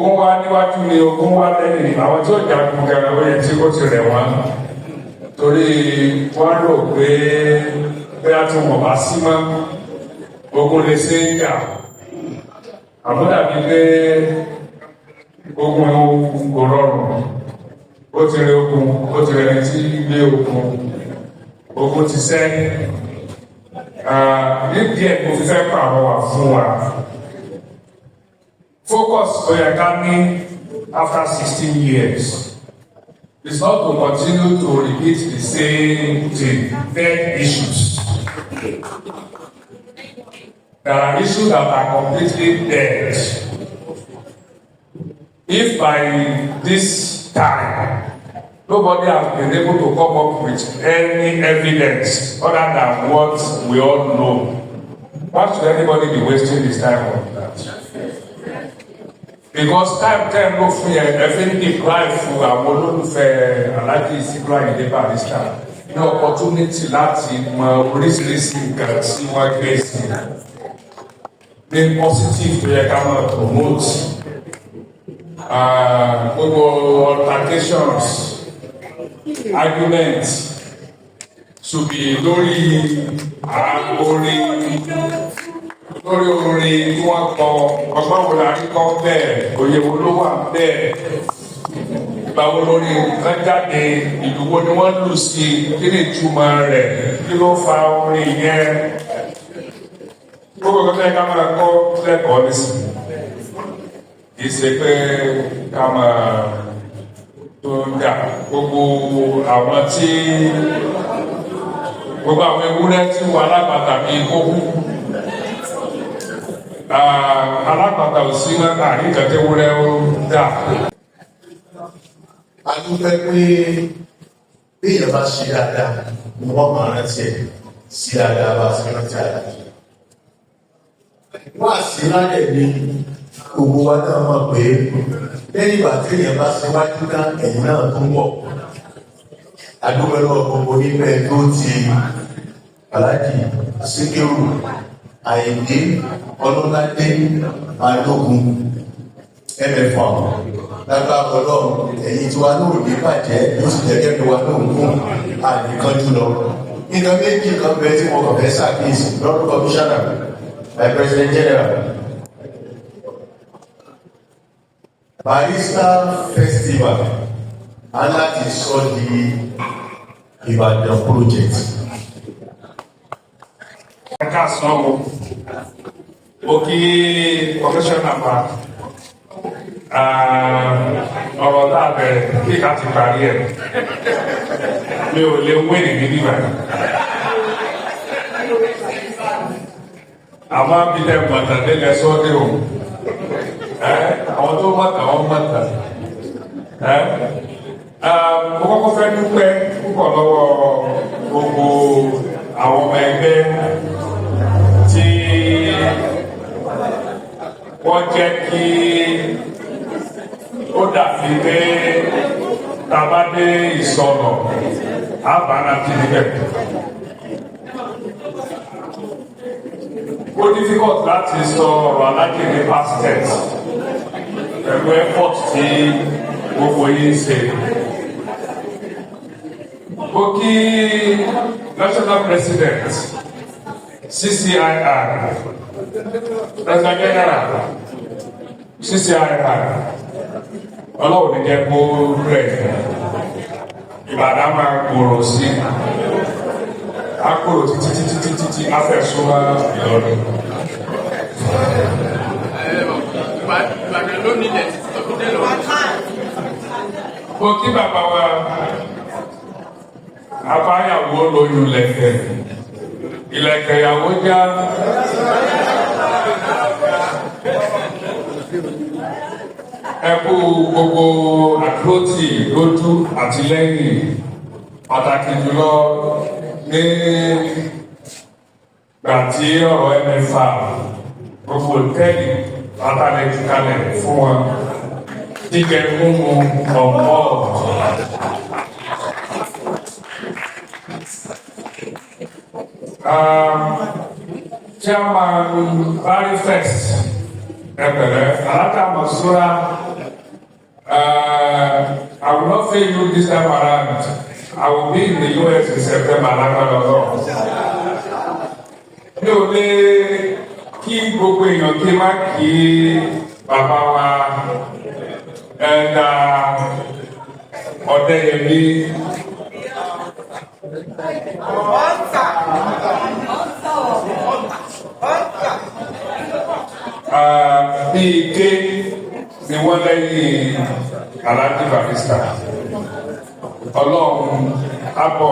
Ogun wá níwájú ni, ogun wá lẹ́yìn. Àwọn tí ó jagun gan ó yẹ tí ó ti rẹ̀ wọ́n, torí wọ́n rò pé bóyá tí wọ́n bá sí mọ́, ogun lè ṣe é jà. Àmọ́ dàbí pé ogun kò rọrùn. Ó ti rẹ ogun, ó ti rẹ ẹni tí gbé ogun, ogun ti sẹ́. Nídìí ẹ̀, mo fi fẹ́ pàrọwà fún wa. Focus tó yẹ ká ní after 16 years is not to continue to repeat the same thing, dead issues. There are issues that are completely dead. If by this time nobody has been able to come up with any evidence other than what we all know, why should anybody be wasting his time on that? Because time ten ló fún yẹn, ẹ fi ń deprive fún àwọn olólùfẹ́ Alhaji Sikiru Ayinde Barrister ní opportunity láti mọ oríṣiríṣi nǹkan tí wọ́n gbé sí ní positive tó yẹ ká máa promote. Gbogbo altercations, arguments should be lórí orin, lórí orin tí wọ́n kọ. Ọgbọ́n wo la rí kọ́ bẹ́ẹ̀? Òye wo ló wà bẹ́ẹ̀? Ìgbà wo lórí nǹkan jáde? Ìlú wo ni wọ́n lù sí? Kí ni ìtumọ̀ rẹ̀? Kí ló fa orin yẹn? Gbogbo nǹkan tó yẹ ká máa kọ́ lẹ́kọ̀ọ́ nísìnyí, kì í ṣe pé ká máa tó ń jà. Gbogbo àwọn tí, gbogbo àwọn ewúrẹ́ tí wọ́n alápàtà bíi kókú alápàtà ò sí náà, àríkàn tí ewúrẹ́ ó dà. A dúpẹ́ pé bí èèyàn bá ṣe dáadáa ni wọ́n máa rántí ẹ̀ sí dáadáa, bá ṣe rántí àdájọ́. Wá sí lálẹ́ ní gbogbo wa náà mọ̀ pé lẹ́yìn ìgbà tí èèyàn bá ṣe wájú ná, ẹ̀yìn náà tó ń bọ̀. A dúpẹ́ lọ́wọ́ gbogbo níbẹ̀ tó ti Alhaji Síkírù Àyìndé Ọlọ́ládé Balógun MFR. Lágbára Ọlọ́run, ẹ̀yìn tiwa náà ò ní bàjẹ́, yóò sì jẹ́ kẹ́mi wa náà gùn àníkanjú lọ. Nǹkan méjì kan bẹ tí mo kàn fẹ́ ṣàkíyèsí lọ́dún. Commissioner, my president general, Barrister Festival aláti sọ di Ìbàdàn project. Ẹ káàsán o. Mo kí commissioner wa. Ọ̀rọ̀ tá a bẹ̀rẹ̀ kí ká ti parí ẹ̀, mi ò lè wéèrè níbí báyìí. Àmọ́ bí tẹ mọ̀tàn délẹ̀ sọ́dẹ̀ o, àwọn tó mọ̀tàn, wọ́n mọ̀tàn. Mo kọ́kọ́ fẹ́ dúpẹ́ púpọ̀ lọ́wọ́ gbogbo àwọn ọmọ ẹgbẹ́ tí wọ́n jẹ́ kí ó dàbí pé tá a bá dé ìsọ̀nà àbára ti níbẹ̀. Ó difficult láti sọ ọ̀rọ̀ Alájì ní past tense pẹ̀lú effort tí gbogbo yìí ṣe. Mo kí national president CCIR, president general CCIR. Ọlọ́run ní jẹ́ kó rẹ̀. Ìbàdàn máa gbòòrò sí, á gbòòrò títí títí títí tí á fẹ́ súnmọ́ Ìlọrin. Ìbàdàn ló nílẹ̀ títí tó fi dé lọ. Mo kí bàbá wa abáyàwó lóyún lẹ̀kẹ̀, ìlẹ̀kẹ̀ ìyàwó já. Ẹ kú gbogbo àdúrótì lójú àti lẹ́yìn, pàtàkì jùlọ ní gbà tí ọ̀rọ̀ MFR, gbogbo hòtẹ́ẹ̀lì látàlẹ́ jù kalẹ̀ fún wọn, jíjẹ mímu ọ̀pọ̀. Chairman Barry First, ẹgbẹ̀rẹ̀ Alájà Mọ̀súrà. I will not fail you this time around. I will be in the US in September, lágbára Ọlọ́run. Mi ò lè kí gbogbo èèyàn kí má kí bàbá wa ẹ̀dà Ọ̀dẹ́yẹmí. Bí ike ni wọ́n lẹ́yìn Alhaji Barrister. Ọlọ́run ábọ̀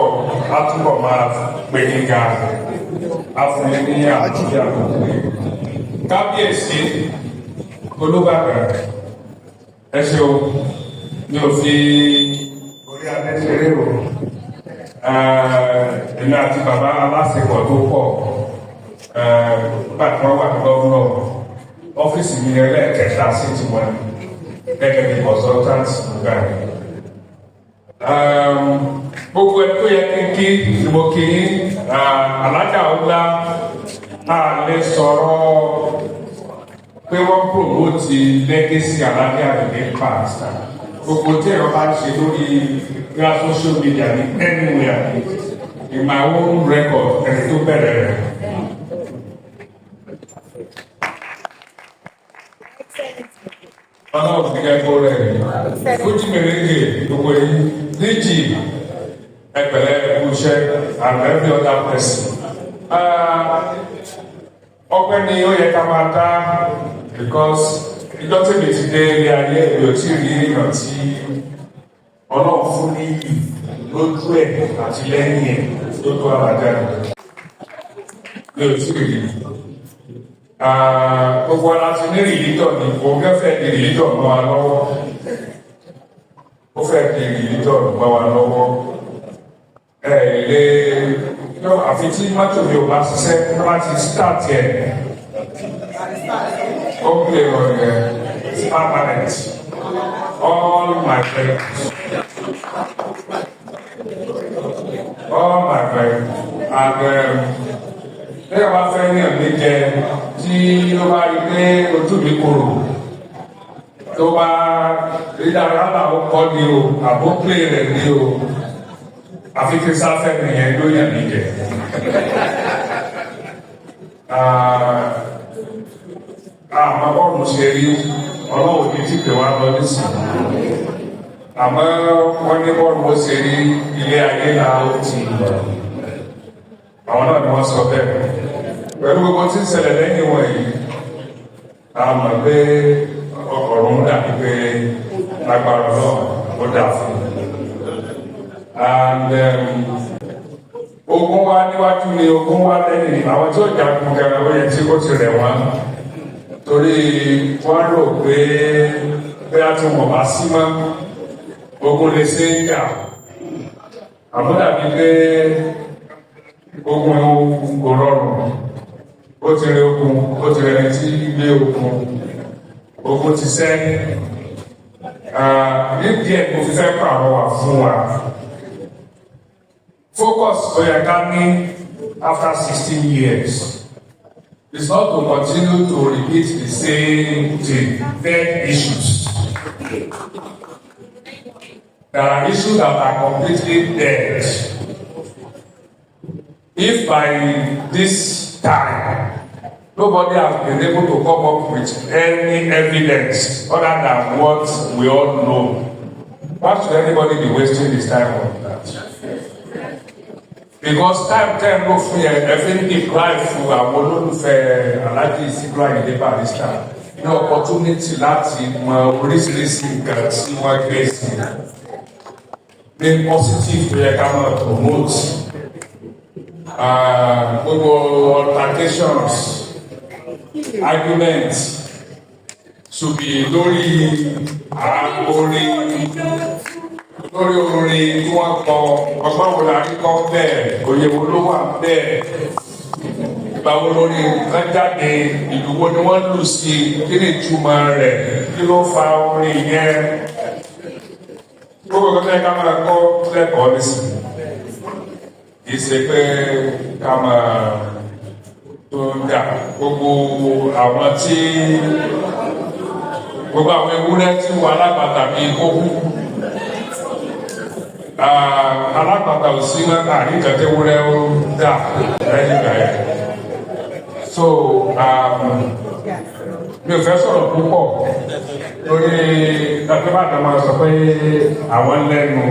átúbọ̀ máa pè é ga, á fún yín ní àlàáfíà. Kábíyèsí Olúbàdàn, ẹ ṣeun, mi ò fi orí adé ṣeré o. Èmi àti bàbá aláṣepọ̀ tó pọ̀ nígbà tí wọ́n wà ní gómìnà, ọ́fíìsì mi ẹlẹ́ẹ̀kẹta sí tiwọn gẹ́gẹ́ bí consultant nígbà yẹn. Gbogbo ẹ tó yẹ kí n kí ni mo kí yín. Alájà ọ̀la a lè sọ̀rọ̀ pé wọ́n promote legacy Alhaji Ayinde Barrister. Gbogbo tí ẹ̀rọ bá ń ṣe lórí bíi social media ní anywhere, in my own record, ẹni tó bẹ̀rẹ̀ rẹ̀. Ọlọ́run ti kẹ́ kó rẹ̀ fújì mèrèǹgè gbogbo yìí níjì ẹgbẹ̀lẹ́ ẹ̀kú iṣẹ́ and every other person. Ọpẹ́ ni ó yẹ ká máa dá, because ìjọ tèmi ti dé ilé ayé, èmi ò tí ì rí èèyàn tí Ọlọ́run fún ní iyì lójú ẹ̀ àti lẹ́yìn ẹ̀ tó tó Alhaji. Mi ò tí ì rí. Gbogbo ara ti ní religion ni òun fẹ́ fẹ́ di religion mọ́ wa lọ́wọ́. Ó fẹ́ di religion mọ́ wa lọ́wọ́. Ẹ lè yọ àfi tí mọ́tò mi ò bá ṣiṣẹ́ tó bá ti start ẹ̀. Ó ń pè wọ́n yẹn, it's permanent. All my friends. All my friends. And lẹ́yìn wá fẹ́ ní ẹ̀mí jẹ tí ó bá rí pé ojú mi korò tó bá rí dára ó kọ́ ni o, àbókè rẹ̀ ni o, àfi kí sáfẹ́ nìyẹn ló yàn mí jẹ. Àmọ́ bọ́ọ̀lù ṣe rí, Ọlọ́run ní ti pè wá lọ nísìnyí. Àmọ́ wọ́n ní bọ́ọ̀lù ó ṣe rí, ilé ayé la ó ti lọ. Àwọn náà ni wọ́n sọ bẹ́ẹ̀. Pẹ̀lú gbogbo tí ń ṣẹlẹ̀ lẹ́yìn wọ̀nyí, a mọ̀ pé ọ̀run dàbí pé lágbára náà ó dà fún un. And ogun wa níwájú ni ogun wa lẹ́yìn, àwọn tí ó jagun gan ó yẹ tí ó ti rẹ̀ wọ́n, torí wọ́n rò pé bóyá tí wọ́n bá sí mọ́ ogun lè ṣe é jà. Àmọ́ dàbí pé ogun kò rọrùn, ó ti rẹ ogun, ó ti rẹ ẹni tí gbé ogun, ogun ti sẹ́. Nídìí ẹ̀ mo fi fẹ́ pàrọwà fún wa. Focus ó yẹ ká ní after 16 years is not to continue to repeat the same thing, dead issues. There are issues that are completely dead. If by this time nobody has been able to come up with any evidence other than what we all know, why should anybody be wasting his time on that? Because time ten ló fún yẹn, ẹ fi ń deprive fún àwọn olólùfẹ́ Alhaji Sikiru Ayinde Barrister ní opportunity láti mọ oríṣiríṣi nǹkan tí wọ́n gbé sí ní positive tó yẹ ká máa promote. Gbogbo altercations, arguments should be lórí orin, lórí orin tí wọ́n kọ, ọgbọ́n wo la rí kọ́ bẹ́ẹ̀, òye wo ló wà bẹ́ẹ̀, ìgbà wo lórí nǹkan jáde, ìlú wo ni wọ́n lù sí, kí ni ìtumọ̀ rẹ̀, kí ló fa orin yẹn. Gbogbo nǹkan tó yẹ ká máa kọ́ lẹ́kọ̀ọ́ nísìnyí, kì í ṣe pé ká máa tó ń jà. Gbogbo àwọn tí Gbogbo àwọn ewúrẹ́ tí wọ́n alápàtà bíi kókú, alápàtà ò sí náà, àríkàn tí ewúrẹ́ ó dà lẹ́yìn ìgbà yẹn. So mi ò fẹ́ sọ̀rọ̀ púpọ̀ lórí Ìbàdàn, máa sọ pé àwọn lẹ́nu.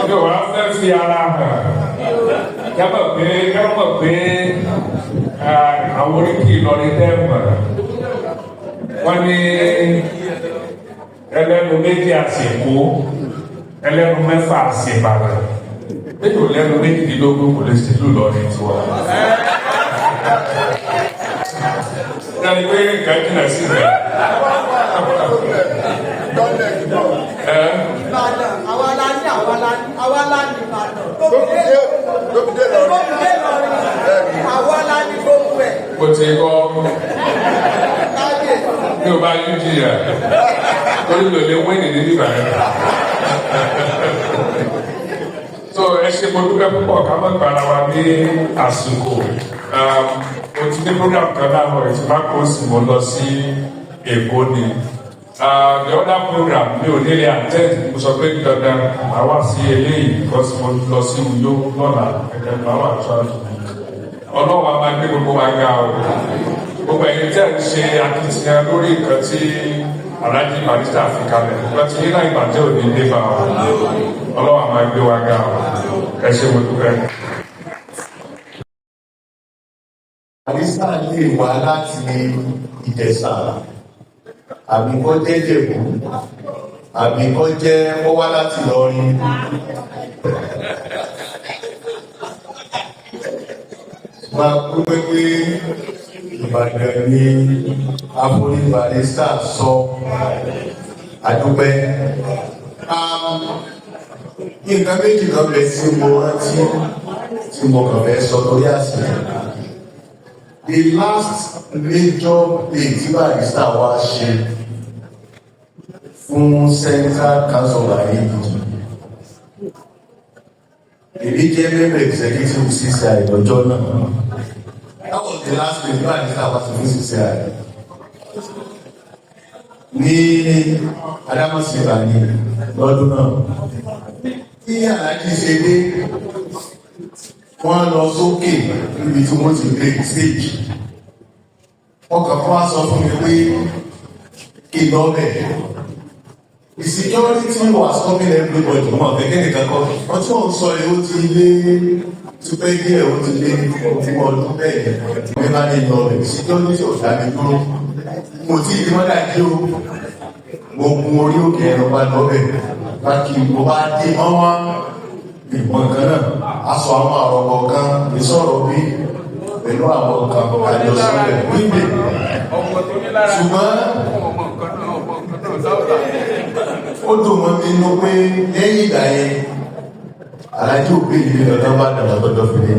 Mi ò wá fẹ́ fi ara hàn yábọ̀ pé àwọn oríkì Ìlọrin tẹ́ mọ̀, wọ́n ní ẹlẹ́nu méjì àsìkò, ẹlẹ́nu mẹ́fà àsìbàdàn. Bẹ́ẹ̀ ò lẹ́nu 18 kò lè sílùú lọ́rin tiwa. Dáni pé nǹkan jìnnà sí rẹ̀. Ìbàdàn, àwa la ní, àwa la ní, àwa la ní Ìbàdàn. Tó fi dé Ìlọrin, àwa la ní gbogbo ẹ̀. Mo ti kọ́ Kábíyèsí. Mi ò bá yín jìyà torí mi ò lè wíìnì ní ìgbà yẹn. So ẹ ṣe, mo dúpẹ́ púpọ̀. Ká má gbára wa ní àsìkò. Mo ti ní program kan láàárọ̀ ìtura kó sì mo lọ sí Èkó ni. The other program mi ò nílé attend. Mo sọ pé dandan màá wá sí eléyìí because mo lọ sí Uyo lọ́la, ẹ̀jẹ̀ màá wà travel. Ọlọ́run á máa gbé gbogbo wa ga o. Gbogbo ẹ̀yin tí a ń ṣe akitiyan lórí nǹkan tí Alhaji Barrister fi kalẹ̀, nǹkan tí yín náà, ìbàjẹ́ ò ní dé bá o. Ọlọ́run á máa gbé wa ga o. Ẹ ṣe, mo dúpẹ́. Barrister lè wá láti Ìjẹ̀ṣà, àbí kó jẹ́ Ìjẹ̀bú, àbí kó jẹ́ ó wá láti Ìlọrin. Máa kú pé Ìbàdàn ní Àforí Barrister sọ àdúpẹ́. Nǹkan méjì kan bẹ tí mo rántí tí mo kàn fẹ́ sọ lórí àsìkò. The last major play tí Barrister wá ṣe fún Central Council of Ayélujára, èmi jẹ́ member executive CCI lọ́jọ́ náà. That was the last play tí Barrister wá ṣe fún CCI ní Adámọ̀sígbà ní lọ́dún náà. Tí Aláàjì ṣe dé, wọ́n lọ sókè níbi tí wọ́n ti play stage. Wọ́n kàn fún wa sọ fún mi pé kí n lọ bẹ̀. The security was stopping everybody. Wọ́n fẹ́ kí nìkan kọ́ wọ́n tí wọ́n sọ yìí, ó ti lé ti pẹ́ díẹ̀, ó ti lé fún ọdún bẹ́ẹ̀. Mi bá ní lọ bẹ̀, security ò dá mi dúró. Mo tí ì wọ́n dàjí o. Mo gun orí òkè ẹ̀rọ bá lọ bẹ̀ bá kí mo bá dé wọ́n wá ìbọn kan náà, aṣọ àwọn àrọ̀kọ̀ kan ìsọ̀rọ̀ bí pẹ̀lú àwọn kan àjọṣe wíńdè. Ọmọ tó ní lára. Ṣùgbọ́n ọmọ nǹkan náà, ọmọ nǹkan náà sáwùdà. Ó dùn mọ́ mi inú pé lẹ́yìn ìgbà yẹn, Aláàjì òbí ìlú lọ́dọ́ bá dàgbà tọ́jọ́ fi lé.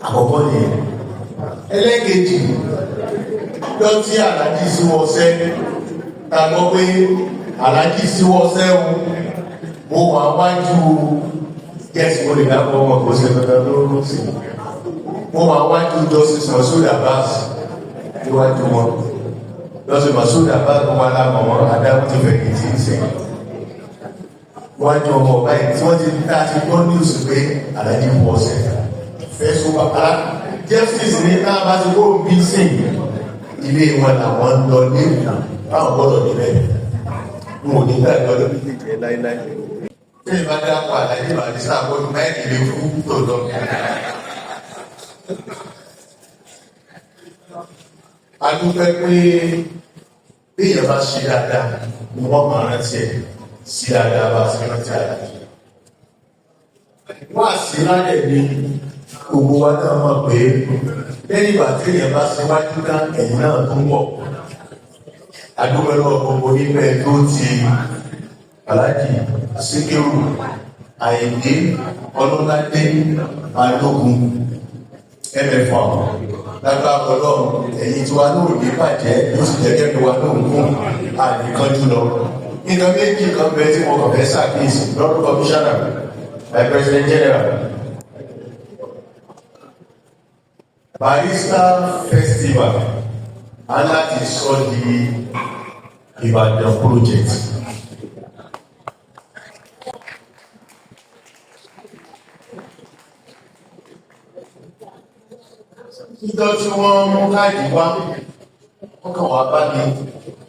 Àkọ́kọ́ nìyẹn. Ẹlẹ́kejì, lọ tí Aláàjì síwọ́sẹ́, ta gbọ́ pé Aláàjì síwọ́sẹ́ o, mo wà wájú yẹ́sì, mo lè dákọ̀ ọmọ, kò ṣe dandan lóró sí. Mo wà wájú Justice Masud Abbas, níwájú wọn. Justice Masud Abbas, mo wà lámọ̀ wọn, adágún ti fẹ̀yìntì ń sìn. Wájú ọmọ ọba yìí tí wọ́n ti dá ti gbọ́ news pé Aláàjì wọ ọ̀sẹ̀ fẹ́ sọ bàbá justice ní náà bá ti kó bí sìn, ilé wọn làwọn ń lọ ní báwọn gbọ́dọ̀ níbẹ̀. N ò ní gbàgbé ọdún méjèèjì ẹ láéláé. Tí ìbá dápọ̀ Àlàyé Barrister gbọ́dọ̀ máìkì lè fún tòótọ́. A dúpẹ́ pé bí èèyàn bá ṣe dáadáa ni wọ́n máa rántí ẹ̀ sí dáadáa, bá ṣe rántí àlàyé. Wá sí lálẹ́ ní gbogbo wa náà mọ̀ pé lẹ́yìn ìgbà tí èèyàn bá ṣe wájú ká, ẹ̀yìn náà tó ń bọ̀. A dúpẹ́ lọ́wọ́ gbogbo níbẹ̀ tó ti Aláàjì Síkírù Àyìndé Ọlọ́ládé Balógun MFR. Lágbára Ọlọ́run, ẹ̀yìn tí wa náà ní bàjẹ́, yóò sì jẹ́ kẹ́mi wa náà gùn àníkanjú lọ. Nǹkan méjì kan bẹ tí mo kàn fẹ́ ṣàkíyèsí lọ́dún. Commissioner, my president general, Barrister Festival aláti sọ di Ìbàdàn project. Níjọ́ tí wọ́n mú káàdì wá, wọ́n kàn wá bá mi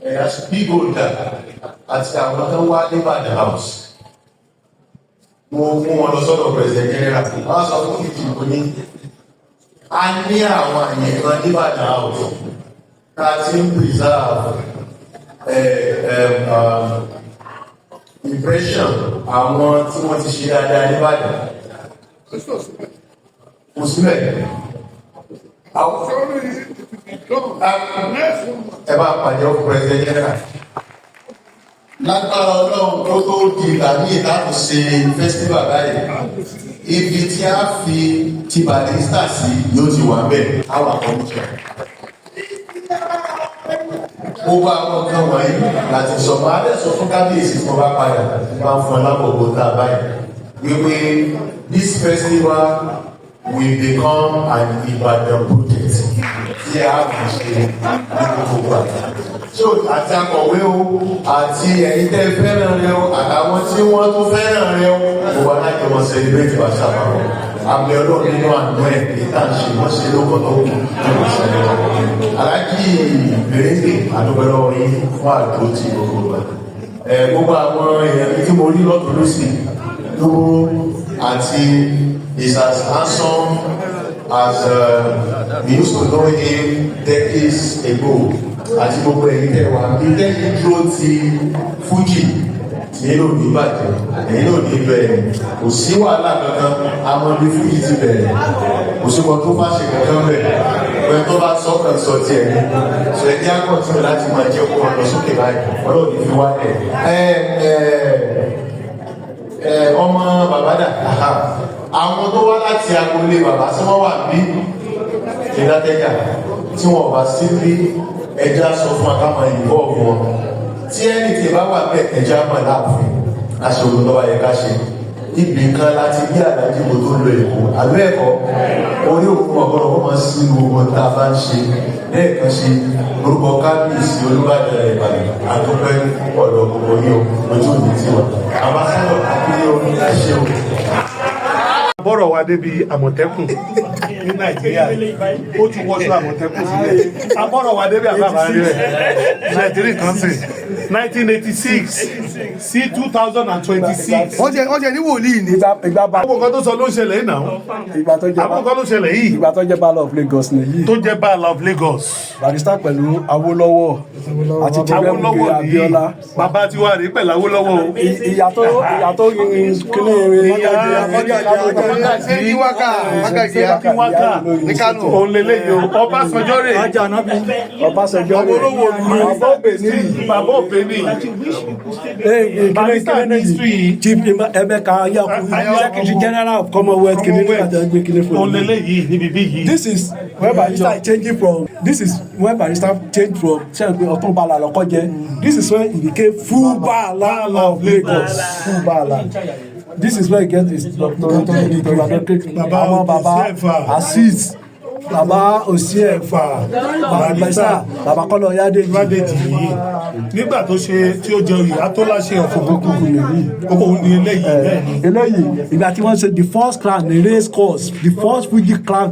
ẹ̀yà big holder àti àwọn tó wá nìbàdàn house. Mo mú wọn lọ sọ́dọ̀ president general. Wọ́n sọ fún ìdìbò ní a ní àwọn àyè kan nìbàdàn house tá a ti ń preserve impression àwọn tí wọ́n ti ṣe dáadáa nìbàdàn. Kò síbẹ̀. Ẹ bá pàdé ọkọ president general. Lágbára Ọlọ́run, kó tó di ìgbà ní ìtàkùn ṣe festival báyìí, ibi tí a fi ti Barrister sí yóò ti wà bẹ́ẹ̀, á wà kọ́míṣọ̀. Gbogbo àwọn nǹkan wọ̀nyí láti sọ, máa dẹ̀ sọ fún kábíyèsí tí wọ́n bá padà máa ń fún ẹ lákòókò tá a báyìí wípé this festival will become an Ibadan project tí a kò ṣe ní gbogbo àgbà. So àti akọ̀wé o, àti ẹ̀yin tẹ́ fẹ́ràn rẹ o, àtàwọn tí wọ́n tún fẹ́ràn rẹ o, gbogbo alájọ wọn celebrate wa sábà wọn. Àmì Ọlọ́run nínú àánú ẹ̀, èyí tá à ń ṣe wọ́n ṣe lóko tó kù nínú ìṣẹ̀lẹ̀ wọn. Aláàjì Mèrèǹgè, àdúgbò yín fún àdó tí gbogbo wa. Ẹ gbogbo àwọn èèyàn tí mo rí lọ́tún lọ́sì lówó àti is as handsome as we used to know him decades ago, àti gbogbo ẹ̀yin tẹ́ wà bí tẹ́yìn dúró ti Fuji tí yín ló ní bàjẹ́, ẹ̀yin ló ní bẹ̀rẹ̀, kò sí wàhálà kankan. Àwọn ibi Fuji ti bẹ̀rẹ̀, kò sí wọn tó bá ṣe kankan bẹ̀ pẹ̀lú tó bá sọ kan sọ tiẹ̀ ní sọ. Ẹ̀jẹ̀ á continue láti máa jẹ́ kó lọ sókè báyìí. Ọlọ́run ní fi wá ẹ̀ ẹ̀ ẹ̀ ọmọ bàbá dà. Àwọn tó wá láti agboolé bàbá tí wọ́n wà bí ìdátẹ́jà tí wọ́n bá sí bí, ẹja sọ fún akámọ̀ ìbọ̀ wọn. Tí ẹni tí bá wà bẹ́ẹ̀, ẹja mọ̀ láàfin aṣòro lọ́wọ́ yẹ ká ṣe ibì kan láti bí àdájú mo tó lọ Èkó àlọ́ ẹ̀kọ́ orí òkú ọ̀gbọ́n ọmọ sí gbogbo tá a bá ń ṣe lẹ́ẹ̀kan ṣe. Orúkọ kábíyèsí Olúbàdàn Ìbàdàn, àdúpẹ́ ọ̀dọ̀ gbogbo ní o, ojú òní tiwa. Àbáṣẹ́lọ̀ àbíyé omi, ẹ ṣe o. Bọ́rọ̀ wa débi Àmọ̀tẹ́kùn ní Nàìjíríà, ó ti wọṣọ Àmọ̀tẹ́kùn sílẹ̀. Abọ́rọ̀ wa débi àbábà rẹ̀ Nàìjíríà kan sí 1986 sí 2026. Wọ́n jẹ́ ní wòlíì ni. Ìgbà bá Àwọn nǹkan tó sọ ló ń ṣẹlẹ̀ yìí náà. Ìgbà tó jẹ́ Àwọn nǹkan ló ṣẹlẹ̀ yìí. Ìgbà tó jẹ́ Baálẹ̀ of Lagos nìyí. Tó jẹ́ Baálẹ̀ of Lagos. Barrister pẹ̀lú Awólọ́wọ̀ àti Jẹ́rẹ́mú Awólọ́wọ̀ nìyí. Abíọ́lá. Bàbá tiwa rèé pẹ̀lú Awólọ́wọ̀ o. Ìyá tó kíní Sẹ́ríkì wákà, Mágàjí Wákà ní Kánò. Òun lélẹ́yìí o, Ọbásanjọ́ rèé. Ọbásanjọ́ Ọmọ olówó olú. Bàbá Òbè nìyí. Bàbá Òbè nìyí. Barrister history. Chief Emeka Anyaoku, Secretary General of Commonwealth, kìnìún nígbà tó ń gbé kìnìún fún Òun mi. lélẹ́yìí níbi bí yìí. This is when Barrister change from ṣe pé Ọ̀tún Baálẹ̀ lọ́kọ́ jẹ́. This is when he became full Baálẹ̀ of Lagos, full Baálẹ̀. This is where he get his doctorate degree. Baba Àwọn baba Osiefa. Azeez, baba Osiefa, baba Barrister, baba Kọ́lá Oyèdèjì. Ládèjì yìí nígbà tó ṣe tí ó jẹ oyè Atọ́láṣe ọ̀fọ̀gbọ́kù nìyí. Òun ni eléyìí, bẹ́ẹ̀ ni. Eléyìí, ìgbà tí wọ́n ṣe the first crown ní race course, the first Fuji crown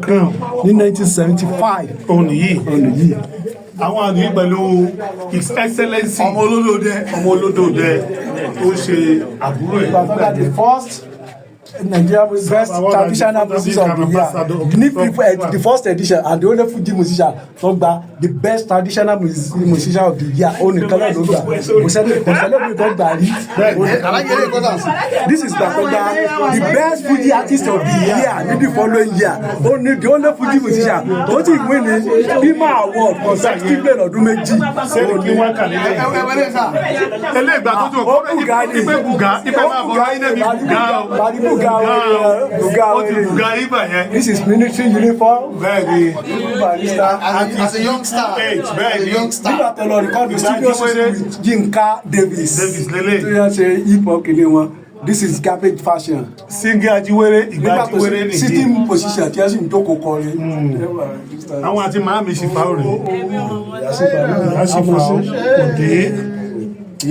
ní 1975. Òun nìyí. Òun nìyí. Àwọn àdúgbò pẹ̀lú His Excellency Ọmọ olólòdẹ. Ọmọ olódòdẹ tó ṣe àbúrò ẹ̀. Ìgbà tó gba the first Nigeria best traditional musician of the year ní people, the first edition and the only Fuji musician tó gba the best traditional musician of the year, ó nìkan náà ló gbà. Kò sẹ́ni tó gbà rí. This is gbà tó gba the best Fuji artist of the year ní the following year. Ó ní the only Fuji musician tó ti win ní BIMA award consecutively lọ́dún 2. Sẹ́ríkì wákà nílẹ̀ eléyìí ìgbà tó tún Ó bùgá ni. Ipe bùgá, ipe máa bọ̀ láyé débi bùgá o. Bàrí bùgá o, bùgá o. Ó ti bùgá ibà yẹn. This is military uniform. Bẹ́ẹ̀ ni. Barrister. As a youngster. Age, bẹ́ẹ̀ ni. As a youngster. Nígbà tó lọ record Ìgbà studio tí wọ́n dé. with Yinka Davis. Davis lélẹ̀. Tó yàn ṣe hip hop kìíní wọn. This is garbage fashion. Singe Ajiwere, ìgbà Nígbà tó Ajiwere nìyí. sitting position tí wọ́n sì ń jókòó kọrin. Àwọn àti màámi Ṣìfà rè. Ìyá Ṣìfà òde.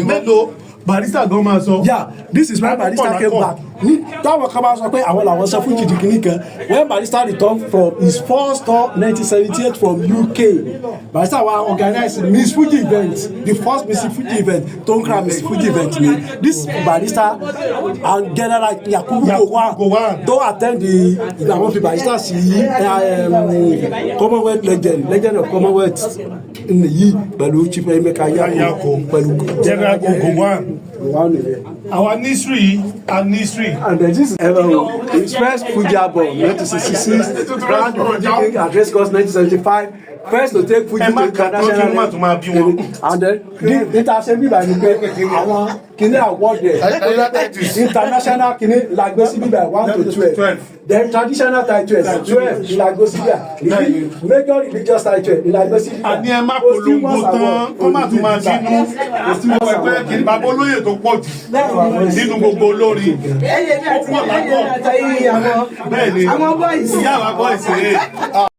Mélòó Barrister gan máa sọ. Yeah, this is why Barrister came back. Ní táwọn kan bá sọ pé àwọn làwọn sọ fún jìdìkìní kan, when Barrister returned from his first tour, 1978, from UK, Barrister wa organize Miss Fuji event, the first Miss Fuji event tó ń kra Miss Fuji event ni. This Barrister and General Yakubu Gowon Gowon. tó attend the àwọn fi Barrister sí Commonwealth legend, legend of Commonwealth nìyí, pẹ̀lú Chief Emeka Yako, Yako. pẹ̀lú General Gowon. Gowon nìyẹn. Àwa nísírì a nísírì. And then this is his first Fuji album, 1966, Grand Fuji King at Race Course, 1975, first to take Fuji Ẹ má to kà tó kí international. wọ́n má tún máa bí wọn. And then the inter bíbá ni pé àwọn kìnìún award there, international kìnìún la gbé sí bíbá, 1 to 12. 12. Then traditional title, 12 la gbé sí bíbá. Major religious title la gbé sí bíbá. Àní ẹ má polongo tán kó má tún máa bínú. Ẹgbẹ́ kìí bàbá olóyè tó pọ̀ jù nínú gbogbo olórin. Ó pọ̀ lápọ̀. Bẹ́ẹ̀ ni Àwọn boys. ìyá àwa boys rèé.